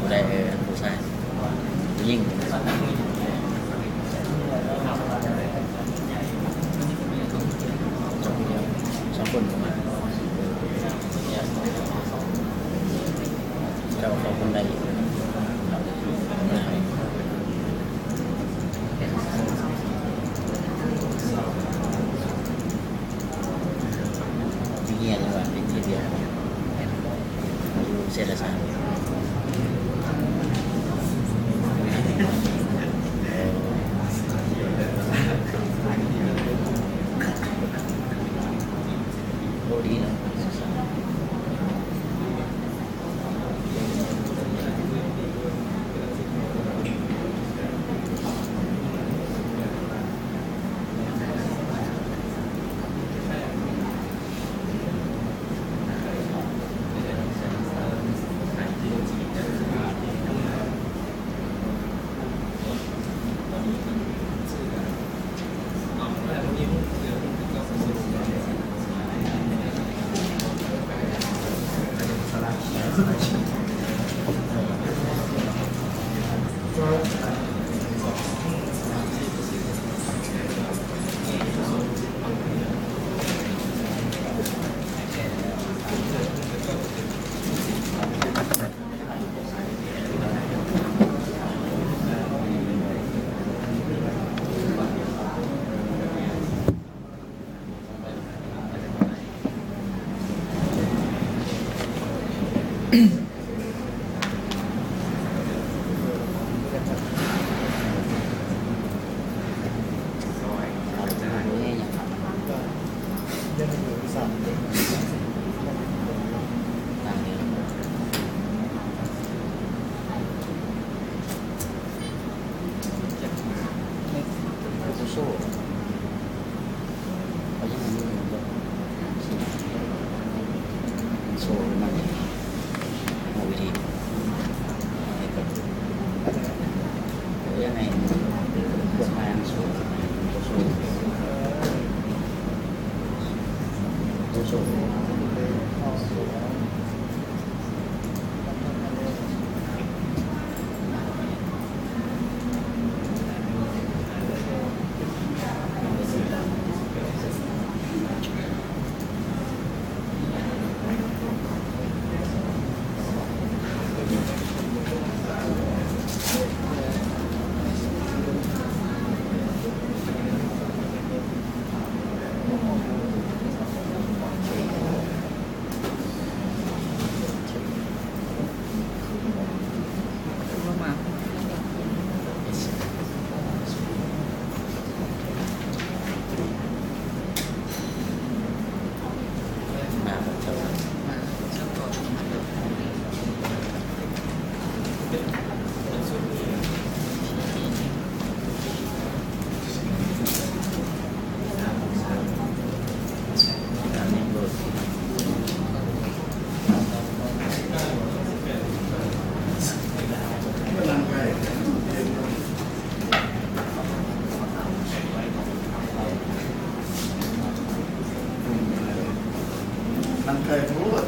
ຜູ້ໃດເອີ ຜູ້ຊາຍ ຜູ້ຍິງ ສອງຄົນ ສອງຄົນບໍ່ມາ ເຈົ້າເຂົ້າຄົນໃດອີກ? ເຮັດວຽກຢູ່ເຂດດຽວກັນ ຢູ່ເສດຖະສາດ. ໂອ້ ດີເນາະ. ນາງໄກ່ໂພດ.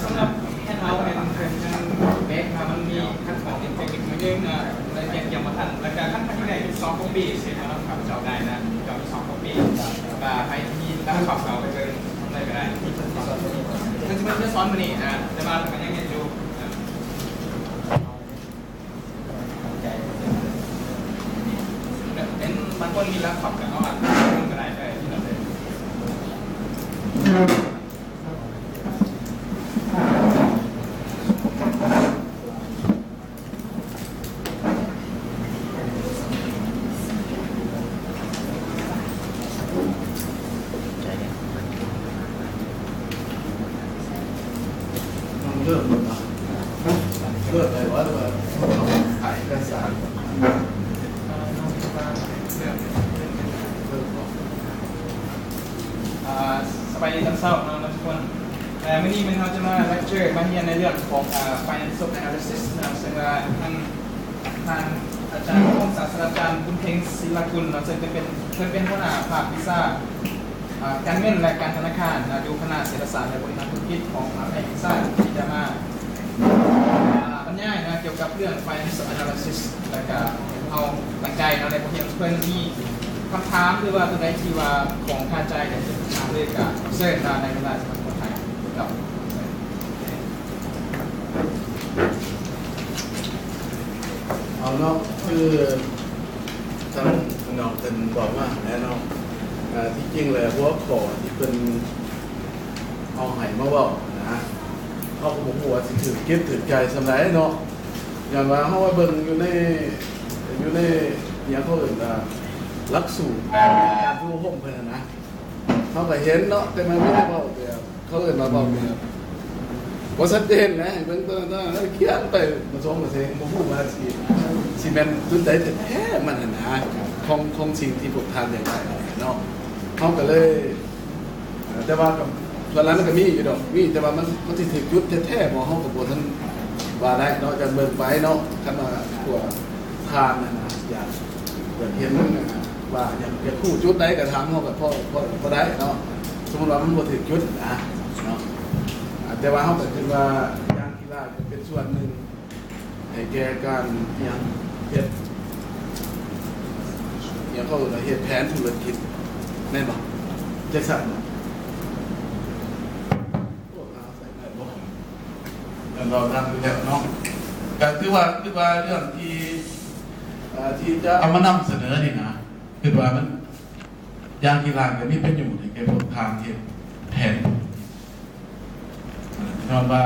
ສຳລັບ ແຮນເຮົາແມ່ນເພິ່ນຍັງແບກມາ ມັນມີຂັ້ນຕອນເຕັກນິກໜ້ອຍໜຶ່ງ ເອີ ລະກຽມບໍ່ທັນ ລະກະຂັ້ນຕອນທີ່ໄດ້ສອງກວ່າປີ ເສຍມາເນາະ ຂ້າພະເຈົ້າໄດ້ນະ ເຈົ້າມີສອງກວ່າປີ ກະໃຫ້ມີລະດັບຄວາມເກົ່າໄປເບິ່ງໄດ້ກະໄດ້ ເພິ່ນຊິມາສອນມື້ນີ້ນະ ແຕ່ວ່າເພິ່ນກະຍັງເຮັດຢູ່ນະ. ເປັນບາງຄົນ ຄັບ ກໍເອົາອັນນັ້ນກໍໄດ້ ເອີ ທີ່ນັ້ນເລີຍ. ອ່າ ສະບາຍດີຕອນເຊົ້າເນາະທຸກຄົນ. ເອີ ມື້ນີ້ແມ່ນເຮົາຈະມາເລັກເຈີ ມາຮຽນໃນເລື່ອງຂອງ ອ່າ financial analysis ເນາະ ເຊິ່ງວ່າທາງ ທ່ານອາຈານຮອງສາດສະດາຈານ ບຸນເພັງ ສີລະກຸນເນາະ ເຊິ່ງເປັນ ເປັນ ເພິ່ນເປັນຫົວໜ້າພາກວິຊາ ອ່າ ການເງິນ ແລະ ການທະນາຄານເນາະ ຢູ່ຄະນະເສດຖະສາດ ແລະ ບໍລິຫານທຸລະກິດຂອງມະຫາວິທະຍາໄລແຫ່ງຊາດ ທີ່ຈະມາ ອ່າ ບັນຍາຍເນາະ ກ່ຽວກັບເລື່ອງ financial analysis ແລະກະເຮົາຕັ້ງໃຈເນາະ ໃນບົດຮຽນເພິ່ນມີຄຳຖາມ ຫຼືວ່າຕົວໃດທີ່ວ່າຂ້ອງຄາໃຈ ຢາກຈະປຶກສາເລີຍ ກະເຊີນມາໃນເວລາທີ່ມັນພໍດີເນາະ. ເອົາເນາະ ຄືທາງນ້ອງເພິ່ນບອກມາແຫຼະເນາະ ເອີ ທີ່ຈິງແລ້ວຫົວຂໍ້ທີ່ເພິ່ນເອົາໃຫ້ມາເວົ້ານະ ເຮົາກໍບໍ່ຮູ້ວ່າຊິຖືກຈິດຖືກໃຈສ່ຳໃດເນາະ. ຍ້ອນວ່າເຮົາມາເບິ່ງຢູ່ໃນ ຢູ່ໃນ ອີຫຍັງເຂົາເອີ້ນວ່າ ຫຼັກສູດການຝຶກອົບຮົມເພິ່ນຫັ້ນນະ ເຮົາກໍເຫັນເນາະ ແຕ່ມັນມີແຕ່ເວົ້າແບບ ເຂົາເອີ້ນວ່າເວົ້າແບບບໍ່ຊັດເຈນນະ ໃຫ້ເບິ່ງຕົວນັ້ນຕົວນີ້ ຂຽນໄປປະສົມປະເສນ ບໍ່ຮູ້ວ່າຊິ ຊິແມ່ນຈຸດໃດແທ້ໆ ມັນຫັ້ນນະ ຂອງ ຂອງສິ່ງທີ່ພວກທ່ານຢາກໄດ້ເນາະ. ເຮົາກໍເລີຍ ເອີ ແຕ່ວ່າກໍສ່ວນຫຼາຍມັນກໍມີຢູ່ດອກ ມີ ແຕ່ວ່າມັນ ມັນຊິຖືກຈຸດແທ້ໆບໍ່ ເຮົາກໍບໍ່ທັນວ່າໄດ້ເນາະ ຈະເບິ່ງໄປເນາະ. ຄັນວ່າພວກທ່ານຫັ້ນນະ ຢາກ ຢາກເຫັນວ່າ ຢາກ ຢາກຮູ້ຈຸດໃດກໍຖາມເຮົາກໍພໍ ພໍ ພໍໄດ້ເນາະ ສົມມຸດວ່າມັນບໍ່ຖືກຈຸດນະເນາະ. ອ່າ ແຕ່ວ່າເຮົາກໍຄິດວ່າຢາງກິລາກໍເປັນສ່ວນໜຶ່ງ ໃຫ້ແກ່ການ ອີຫຍັງ ເຮັດ ອີຫຍັງເຂົາເອີ້ນວ່າເຮັດແຜນທຸລະກິດ ແມ່ນບໍ່? ຈັກຊັ້ນບໍ່? ພວກເຮົາໃສ່ໄດ້ບໍ່? ແມ່ນບໍ່? ນຳຢູ່ແລ້ວເນາະ ກໍຖືວ່າ ຄືວ່າເລື່ອງທີ່ ເອີ ທີ່ຈະເອົາມານຳສະເໜີນີ້ນະ ຄິດວ່າມັນ ຢ່າງທີ່ຫຼາຍກໍມີປະໂຫຍດໃຫ້ແກ່ພວກທ່ານເຮັດແຜນ ຍ້ອນວ່າ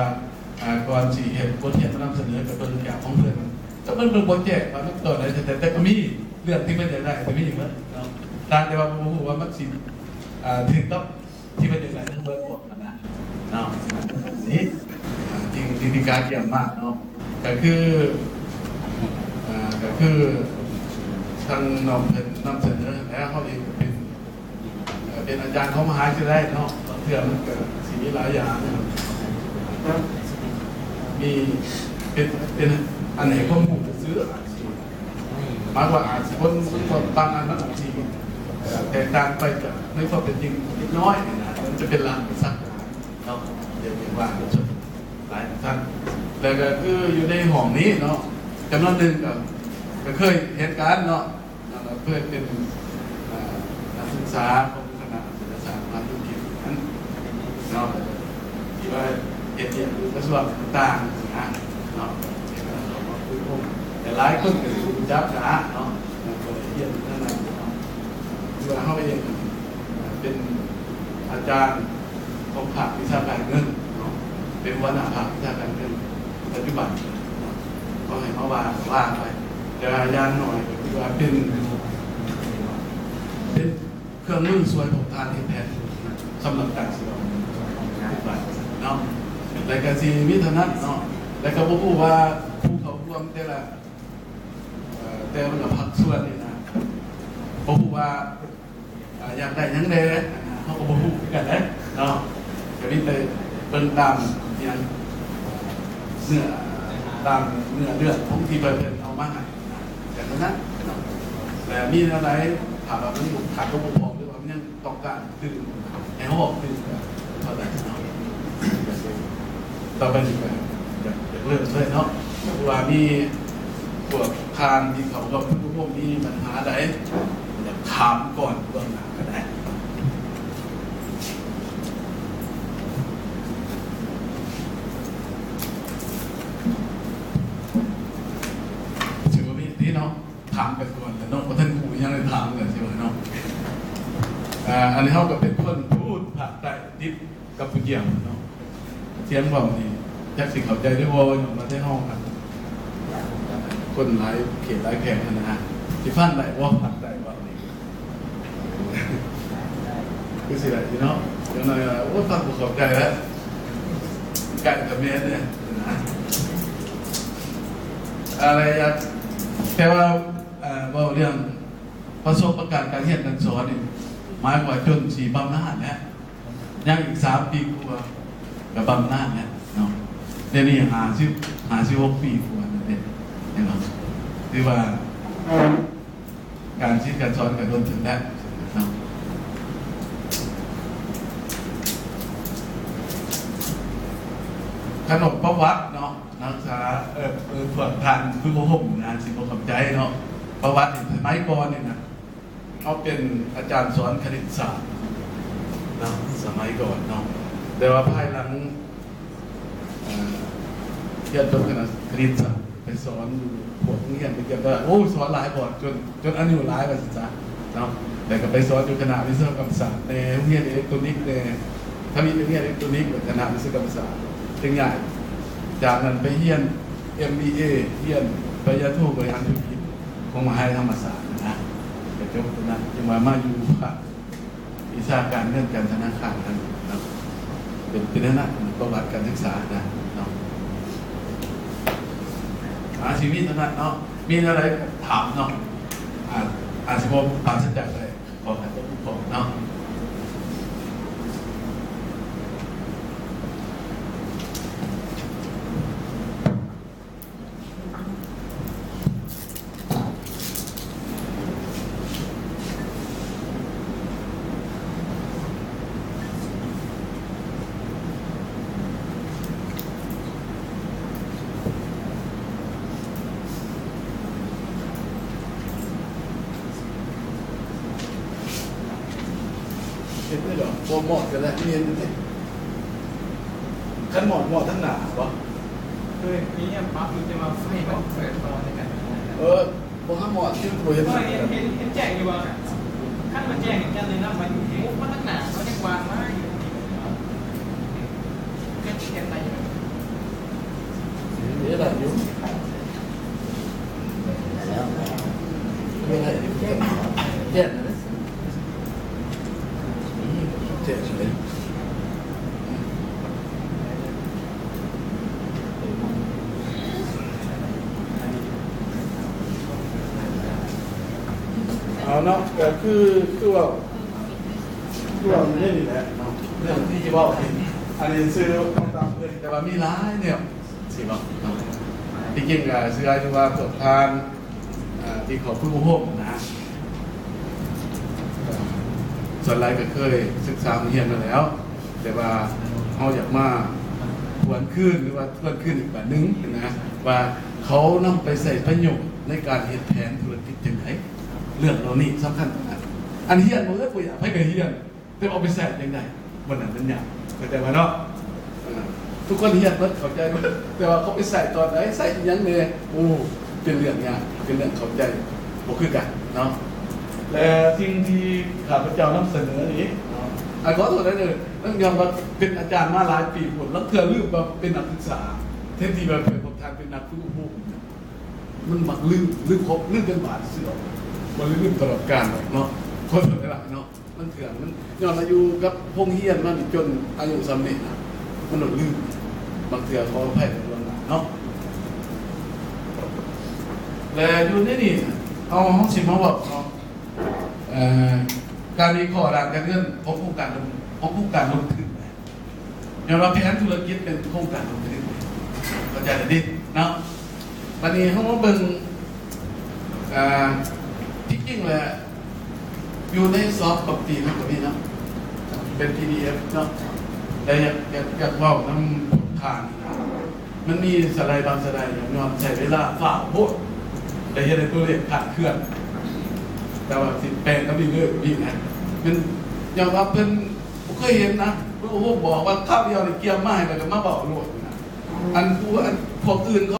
ອ່າ ກ່ອນຊິເຮັດບົດຮຽນມານຳສະເໜີ ກໍເບິ່ງຈາກຂອງເພິ່ນ ແຕ່ເພິ່ນ ເພິ່ນບໍ່ແຈ້ງວ່າມັນຕອນໃດ ແຕ່ ແຕ່ກໍມີເລື່ອງທີ່ເພິ່ນຢາກໄດ້ ກໍມີເໝິດເນາະ ຕ່າງແຕ່ວ່າບໍ່ຮູ້ວ່າມັນຊິ ອ່າ ຖືກຕ້ອງທີ່ເພິ່ນຢາກໄດ້ທັງເບິດບໍ່ຫັ້ນນະເນາະ. ນີ້ ອ່າ ທີ່ ທີ່ມີການຢ້ຽມມາເນາະ ກໍຄື ອ່າ ກໍຄືທາງນ້ອງເພິ່ນນຳສະເໜີ ແລ້ວເຮົາເອງກໍເປັນ ເປັນອາຈານຂອງມະຫາວິທະຍາໄລເນາະ ບາງເທື່ອມັນກໍຊິມີຫຼາຍຢ່າງ ມີ ເປັນ ເປັນອັນໃຫ້ຄວາມຮູ້ຊື່ໆ ອາດຊິ ໝາຍວ່າອາດຊິ ຄົນ ຄົນບາງອັນມັນອາດຊິແຕກຕ່າງໄປຈາກໃນຄວາມເປັນຈິງເລັກນ້ອຍນີ້ນະ ມັນຈະເປັນລາງວິຊາການເນາະ ຮຽກວ່າຫຼາຍຂອງທ່ານ ແລ້ວກໍຄືຢູ່ໃນຫ້ອງນີ້ເນາະ ຈຳນວນໜຶ່ງກໍ ກໍເຄີຍເຫັນກັນເນາະ ເພິ່ນເປັນ ເອີ ນັກສຶກສາຂອງຄະນະເສດຖະສາດມະຫາວິທະຍາໄລອັງກິດນັ້ນເນາະ ທີ່ວ່າເຮັດວຽກຢູ່ກະຊວງຕ່າງໆນະເນາະ ເຮັດວຽກຢູ່ກະຊວງ ແຕ່ຫຼາຍຄົນກໍຊິຮູ້ຈັກນະເນາະ ແລ້ວກໍໄດ້ຮຽນຢູ່ທາງນັ້ນເນາະ ຄືວ່າເຮົາເອງເປັນອາຈານຂອງພາກວິຊາການເງິນເນາະ ເປັນຫົວໜ້າພາກວິຊາການເງິນ ປັດຈຸບັນເນາະ ເຂົາໃຫ້ມາວ່າກໍວ່າໄປ ແຕ່ວ່າຢ່າງໜ້ອຍກໍຄືວ່າເປັນ ເປັນເຄື່ອງມືຊ່ວຍພວກທ່ານເຮັດແຜນສຳລັບການຊິອອກເງິນເນາະ ແລ້ວກໍຊິມີເທົ່ານັ້ນເນາະ ແລ້ວກໍບໍ່ຮູ້ວ່າຜູ້ເຂົ້າຮ່ວມແຕ່ລະ ເອີ ແຕ່ລະພາກສ່ວນນີ້ນະ ບໍ່ຮູ້ວ່າ ອ່າ ຢາກໄດ້ຫຍັງແດ່ ເຮົາກໍບໍ່ຮູ້ຄືກັນເດ້ເນາະ ກໍມີແຕ່ເບິ່ງຕາມຫຍັງ ເນື້ອ ຕາມເນື້ອເລື່ອງຂອງທີ່ເພິ່ນເອົາມາໃຫ້ ແຕ່ເທົ່ານັ້ນເນາະ ແລະ ມີແນວໃດ ຖ້າວ່າມັນຂາດຕົກບົກຜ່ອງ ຫຼືວ່າມັນຍັງຕ້ອງການຕື່ມ ໃຫ້ເຮົາອອກຕື່ມ ເທົ່ານັ້ນເນາະ. ຕໍ່ໄປນີ້ກໍຢາກ ຢາກເລີ່ມເລີຍເນາະ ເພາະວ່າມີພວກທ່ານທີ່ເຂົ້າຮ່ວມຝຶກອົບຮົມມີບັນຫາໃດ ຢາກຖາມກ່ອນລ່ວງໜ້າກໍໄດ້. ຖືວ່າມີຕິເນາະ ຖາມກັນກ່ອນແຫຼະເນາະ ບໍ່ທັນຮູ້ຫຍັງເລີຍ ຖາມກັນຊິວ່າເນາະ. ອ່າ ອັນນີ້ເຮົາກໍເປັນຄົນພູນພາກໃຕ້ ຕິດກັມພູຊາເນາະ. ສຽງເວົ້ານີ້ຈັກຊິເຂົ້າໃຈໄດ້ບໍ່ ຍ້ອນວ່າແຕ່ເຮົາ ຄົນຫຼາຍເຂດຫຼາຍແຂວງຫັ້ນນະ ຊິຟັງໄດ້ບໍ່ພາກໃຕ້ເວົ້ານີ້? ຄືຊິໄດ້ຢູ່ເນາະ. ຢ່າງໜ້ອຍ ໂອ້ ຟັງບໍ່ເຂົ້າໃຈແລ້ວ ໃກ້ຂະແມນເດ້ນະ. ອາ ແຕ່ວ່າ ເອີ ເວົ້າເລື່ອງປະສົບປະການການຮຽນການສອນນີ້ ໝາຍວ່າຈົນຊິບຳນານແລ້ວ. ຍັງອີກສາມປີກວ່າກໍບຳນານແລ້ວເນາະ. ດຽວນີ້ຫ້າສິບ ຫ້າສິບຫົກປີກວ່ານັ້ນເດ້ເນາະ. ຖືວ່າການຮຽນການສອນກໍດົນເຕີບແລ້ວເນາະ. ຄັນວ່າປະຫວັດເນາະ ນັກສຶກສາ ເອີ ເອີ ພວກທ່ານຜູ້ອົບຮົມນະ ຊິບໍ່ເຂົ້າໃຈເນາະ. ປະຫວັດນີ້ ສະໄໝກ່ອນນີ້ນະ ເຮົາເປັນອາຈານສອນຄະນິດສາດເນາະ ສະໄໝກ່ອນເນາະ. ແຕ່ວ່າພາຍຫຼັງ ເອີ ຮຽນຈົບຄະນະຄະນິດສາດ ໄປສອນຢູ່ພວກໂຮງຮຽນໄປກ່ຽວກັບ ໂອ້ ສອນຫຼາຍບ່ອນ ຈົນ ຈົນອາຍຸຫຼາຍວ່າຊັ້ນຊະເນາະ. ແລ້ວກໍໄປສອນຢູ່ຄະນະວິສະວະກຳມະສາດແດ່ ໂຮງຮຽນເອເລັກໂຕນິກແດ່ ທຳອິດໂຮງຮຽນເອເລັກໂຕນິກ ແລະ ຄະນະວິສະວະກຳມະສາດ. ຈຶ່ງຍ້າຍຈາກນັ້ນໄປຮຽນເອັມບີເອ ຮຽນປະລິນຍາໂທບໍລິຫານທຸລະກິດ ຂອງມະຫາວິທະຍາໄລທຳມະສາດນະ ໄປຈົບຕົງນັ້ນ ຈຶ່ງວ່າມາຢູ່ພາກວິຊາການເງິນການທະນາຄານນັ້ນເນາະ. ເປັນ ເປັນອັນນັ້ນ ປະຫວັດການສຶກສານະເນາະ. ອາ ຊິມີເທົ່ານັ້ນເນາະ. ມີແນວໃດຖາມເນາະ. ອາ ອາດຊິບໍ່ປາສະຈາກໄດ້ ຂໍໃຫ້ຕົກລົງເນາະ. ເຮັດໄດ້ດອກ ບໍ່ມອດກໍໄດ້ ເຮັດໄດ້. ຄັນໝອດ ໝອດທາງໜ້າບໍ? ເຄີຍພະຍາຍາມປັບຢູ່ ແຕ່ວ່າໄຟມັນເປີດຕໍ່ໃນກັນ. ເອີ ບໍ່ຫາໝອດທີ່ບໍ່ເຫັນ. ເຫັນ ເຫັນ ເຫັນແຈ້ງຢູ່ວ່າ ຄັນມັນແຈ້ງນີ້ ຈະແນະນຳວ່າຢູ່ ໝົດທາງໜ້າ ເຂົາຍັງວາງມາຢູ່. ເຮັດ ເຮັດໄດ້ຢູ່. ເຮັດໄດ້ຢູ່. ແຈ້ງເລີຍ. ເອົາເນາະ ກໍຄື ຄືເວົ້າ ຄືເວົ້າຢູ່ໃນນີ້ແຫຼະເນາະ ເລື່ອງທີ່ເວົ້ານີ້ ອັນນີ້ຊື່ເວົ້າຕາມເພິ່ນ ແຕ່ວ່າມີຫຼາຍແນວຊິເວົ້າເນາະ. ທີ່ຈິງກໍເຊື່ອຢູ່ວ່າພວກທ່ານ ອ່າ ທີ່ເຂົ້າຝຶກອົບຮົມນະ ສ່ວນຫຼາຍກໍເຄີຍສຶກສາໂຮງຮຽນມາແລ້ວ ແຕ່ວ່າເຮົາຢາກມາທວນຄືນ ຫຼືວ່າທວນຄືນອີກບາດໜຶ່ງນະ ວ່າເຂົານຳໄປໃຊ້ປະໂຫຍດໃນການເຮັດແຜນທຸລະກິດຈັ່ງໃດ. ເລື່ອງເຫຼົ່ານີ້ສຳຄັນຂະໜາດ ອັນຮຽນບໍ່ເອີຍ ບໍ່ຢາກໃຜກໍຮຽນ ແຕ່ເອົາໄປໃຊ້ຈັ່ງໃດ ບໍ່ນັ້ນມັນຍາກ ເຂົ້າໃຈບໍ່ເນາະ? ເອີ ທຸກຄົນຮຽນເບິດ ເຂົ້າໃຈເບິດ ແຕ່ວ່າເຂົາໄປໃຊ້ຕອນໃດ ໃຊ້ອີ່ຫຍັງແດ່ ໂອ້ ເປັນເລື່ອງຍາກ ເປັນເລື່ອງເຂົ້າໃຈບໍ່ຄືກັນເນາະ. ແລະ ສິ່ງທີ່ຂ້າພະເຈົ້ານຳສະເໜີນີ້ເນາະ ອາ ຂໍໂທດເດີ ເນື່ອງຈາກວ່າເປັນອາຈານມາຫຼາຍປີພຸ້ນ ລາງເທື່ອລືມວ່າເປັນນັກສຶກສາ ແທນທີ່ວ່າພວກທ່ານເປັນນັກຝຶກອົບຮົມ ມັນມັກລືມ ລືມ ລືມເປັນບາດຊື່ໆ ບໍ່ໄດ້ລືມຕະຫຼອດການດອກເນາະ ຂໍໂທດຫຼາຍໆເນາະ. ບາງເທື່ອມັນຍ້ອນວ່າຢູ່ກັບໂຮງຮຽນມານີ້ຈົນອາຍຸສ່ຳນີ້ນະ ມັນໂດນລືມ ບາງເທື່ອຂໍອະໄພລ່ວງໜ້າເນາະ. ແລະ ຢູ່ໃນນີ້ນະ ເຮົາ ເຮົາຊິມາເວົ້າເນາະ ເອີ ການວິເຄາະດ້ານການເງິນຂອງໂຄງການ ຂອງໂຄງການລົງທຶນນະ ຍ້ອນວ່າແຜນທຸລະກິດເປັນໂຄງການລົງທຶນ ເຂົ້າໃຈແລ້ວຕິເນາະ? ບັດນີ້ເຮົາມາເບິ່ງ ອ່າ ທີ່ຈິງແລ້ວ ຢູ່ໃນສອບປະປີມັນກໍມີເນາະ ເປັນ ພີດີເອັຟ ເນາະ ແຕ່ຢາກ ຢາກ ຢາກເວົ້ານຳພວກທ່ານ ມັນມີສະໄລບາງສະໄລ ຍ້ອນໃຊ້ເວລາຟ້າວໂພດ ໄດ້ເຮັດໃຫ້ຕົວເລກຄາດເຄື່ອນ ແຕ່ວ່າຊິແປງກັບນີ້ເລີຍນີ້ນະ ແມ່ນຍ້ອນວ່າເພິ່ນ ບໍ່ເຄີຍເຫັນນະ ໂອ້ໂຫ ບອກວ່າຄາວດຽວນີ້ກຽມມາໃຫ້ ແລ້ວກໍມາເວົ້າໂລດນະ ອັນຜູ້ ອັນພວກອື່ນເຂົາ